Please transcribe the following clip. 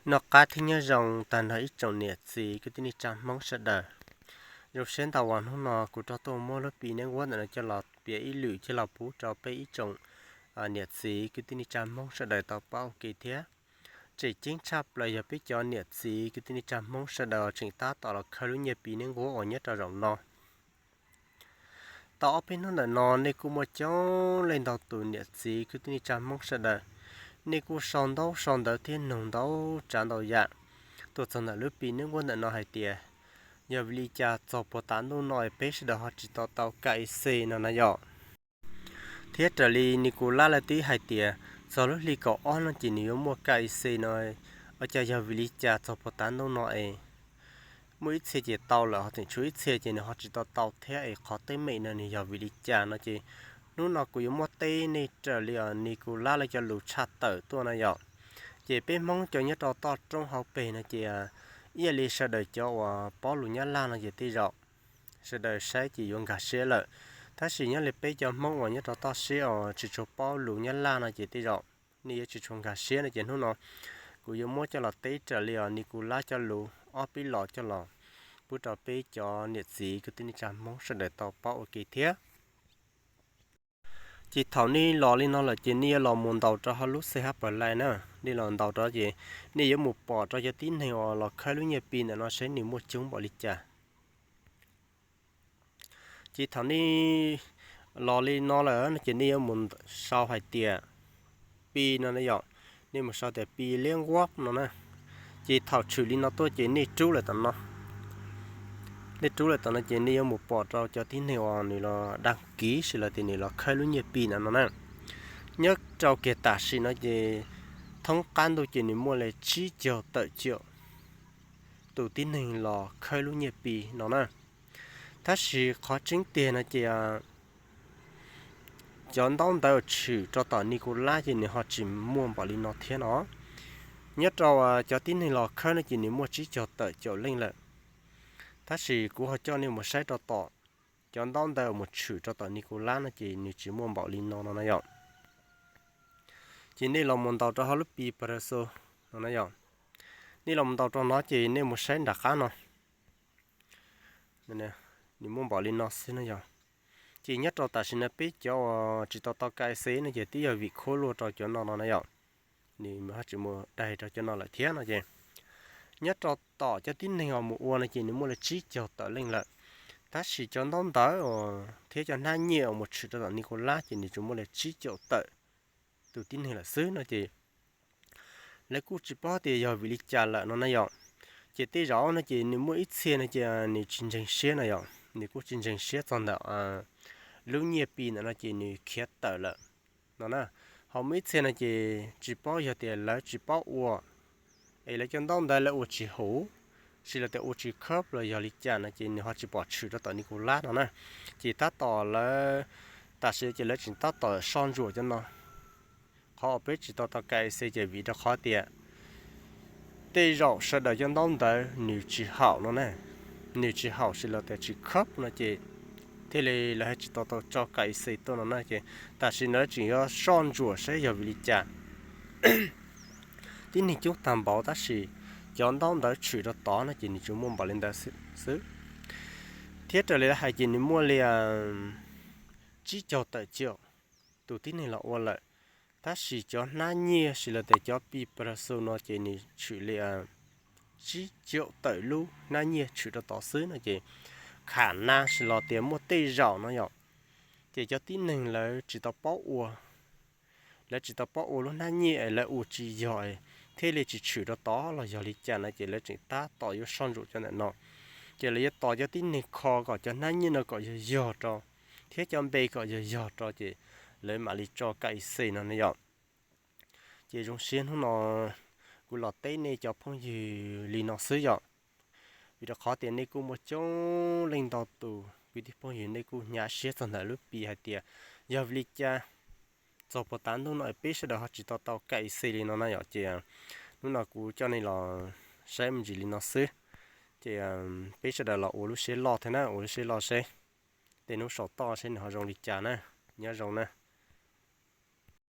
Noj qab thiab nyob zoo tag nrho ib tsoom niam txiv kwv tij neej tsa Hmoob sawv daws. Zoo siab ntau uas hnub no kuv rov tuaj muab lub Pi Network ntawm no coj los piav ib lwm coj los pub rau peb ib tsoom niam txiv kwv tij neej tsa Hmoob sawv daws tau paub ua ke thiab. Tseem ceeb tshaj plaws yog peb cov niam txiv kwv tij neej tsa Hmoob sawv daws tseem tab tom los khaws lub nyiaj Pi Network uas nyob rau zaum no. Tau ob peb hnub ntawm no nej kuj muaj coob leej ntau tus niam txiv kwv tij neej tsa Hmoob sawv daws, nej kuj sau ntaub sau ntawv thiab nug ntau tsav ntau yam tuaj txog ntawm lub Pi Network ntawm no hais tias, yog vim li cas txog puag ta ntuj no es peb sawv daws ho tsis tau tau K Y C no na yom. Thiab raws li Nikulab lawv twb hais tias txog lub hli kaum ob no ces nws yuav muaj K Y C no, ua cas yog vim li cas txog puag ta ntuj no es muaj ib txhia ces tau lawm ho tseem tshuav ib txhia ces nws ho tsis tau tau thiab es qhov teeb meem no nws yog vim li cas no ces hnub no kuv yuav muab teb nej raws li Nikulab lawv cov lus tshaj tawm tuaj na yom. Ces peb Hmoob cov nyob rau toj roob hauv pes no ces ib yam li sawv daws cov uas paub lus Nyab Laj no ces tej zaum sawv daws saib ces yuav nkag siab lawm. Tab sis nyob li peb cov Hmoob uas nyob rau toj siab uas tsis tshua paub lus Nyab Laj no ces tej zaum nej yuav tsis tshua nkag siab no ces hnub no kuv yuav muab coj los teb raws li Nikulab cov lus ob peb los coj los pub rau peb cov niam txiv kwv tij neej tsa Hmoob sawv daws tau paub ua ke thiab. Ces thaum nej los li no lawm ces nej yuav los mus ntaus rau hauv lub C H P Line na, nej los ntaus rau ces nej yuav mus pom rau cov tib neeg uas los khawb lub nyiaj Pi ntawm no saib nws muaj coob npaum li cas. Ces thaum nej los li no lawm no ces nej yuav mus sau hais tias Pi no na yom, nej mus sau tias Pi liab nquab no na. Ces thaum tshwm li no tuaj ces nej rub lawm tom no. Nej rub lawm tom no ces nej yuav mus pom rau cov tib neeg uas nws los dag kiv sis los tias nws los khawb lub nyiaj Pi ntawm no na. Nyob rau kiag tam sim no ces thoob qab ntuj ces nws muaj li tsib caug tawm caum tus tib neeg los khawb lub nyiaj Pi no na. Tab sis qhov tseeb tiag no ces cov ntaub ntawv uas tshwm rau tom Nikulab ces nws ho tsis muaj npaum li no thiab no. Nyob rau cov tib neeg los khawb no ces nws muaj tsib caug tawm caum leej lawm. Tab sis kuv ho coj nej mus saib rau tom cov ntaub ntawv uas mus tshwm rau tom Nikulab no ces nws tsis muaj npaum li no no na yom. Ces nej los mus ntaus rau hauv lub Pi Peraso no na yom. Nej los mus ntaus rau no ces nej mus saib nram qab no. Nws muaj npaum li no xwb no yom. Ces nyob rau tam sim no peb cov uas tsis tau tau K Y C no ces twb yog vim khuab luag rau cov no no na yom. Nws ho tsis mus daig rau cov no lawm thiab no ces nyob rau tom cov tib neeg uas mus ua no ces nws muaj li tsib caug tawm leej lawm. Tab sis cov ntaub ntawv thiab cov hnab nyiaj uas mus tshwm rau tom Nikulab ces nws tsuas muaj li tsib caug tawm tus tib neeg lawm xwb no ces lawv kuj tsis paub tias yog vim li cas lawm no na yom. Ces tej zaum no ces nws muaj ib txhia no ces nws tsis ntseeg siab no yom, nws kuj tsis ntseeg siab txog ntawm lub nyiaj Pi ntawm no ces nws khiav tawm lawm no na. Ho muaj ib txhia no ces tsis paub yog tias lawv tsis paub ua es lawv cov ntaub ntawv lawv ua tsis huv, sis los tias ua tsis khawb los yog li cas no ces nws ho tsis pom tshwm rau tom Nikulab no na. Ces tab tom lawv, tam sim ces lawv tseem tab tom soj ntsuam cov no. Qhov uas peb tsis tau tau K Y C ces vim rau qhov tias tej zaum sawv daws cov ntaub ntawv nws tsis haum no na, nws tsis haum sis los tias tsis khawb no ces thiaj li lawv ho tsis tau tau tso K Y C tuaj no na ces tam sim no tseem yuav soj ntsuam saib yog vim li cas. Tib neeg coob tag npaum tab sis cov ntaub ntawv tshwm rau tod no ces nws tsuas muaj npaum li ntawd xwb. Thiab raws li lawv hais ces nws muaj li tsib caug tawm caum tus tib neeg los ua lawm, tab sis cov hnab nyiaj sis los tias cov Pi Peraso no ces nws tshwm li tsib caug tawm lub hnab nyiaj tshwm rau tod xwb no ces kham na sis los tias muaj tej zaum no yom, ces cov tib neeg lawv tsis tau paub ua, lawv tsis tau paub ua lub hnab nyiaj es lawv ua tsis yog thiaj li tsis tshwm rau tod los yog li cas no ces lawv tseem tab tom yuav soj ntsuam cov ntawm no. Ces lawv yuav tos cov tib neeg kho kom cov hnab nyiaj no kom yog yog rau, thiab cov npe kom yog yog rau ces lawv mam li tso K Y C no ne yom. Ces zoo siab hnub no kuv los teb nej cov phooj ywg li no xwb yom. Vim rau qhov tias nej kuj muaj coob leej ntau tus kwv tij phooj ywg nej kuj hnyav siab txog ntawm lub Pi hais tias yog vim li cas txog puag ta ntuj no peb sawv daws ho tsis tau tau K Y C li no na yom. Ces hnub no kuv coj nej los saib me ntsis li no xwb. Ces peb sawv daws los ua lub siab loj thiab na, ua lub siab loj seb tej hnub saum toj seb nws ho zoo li cas na. Nyob zoo na.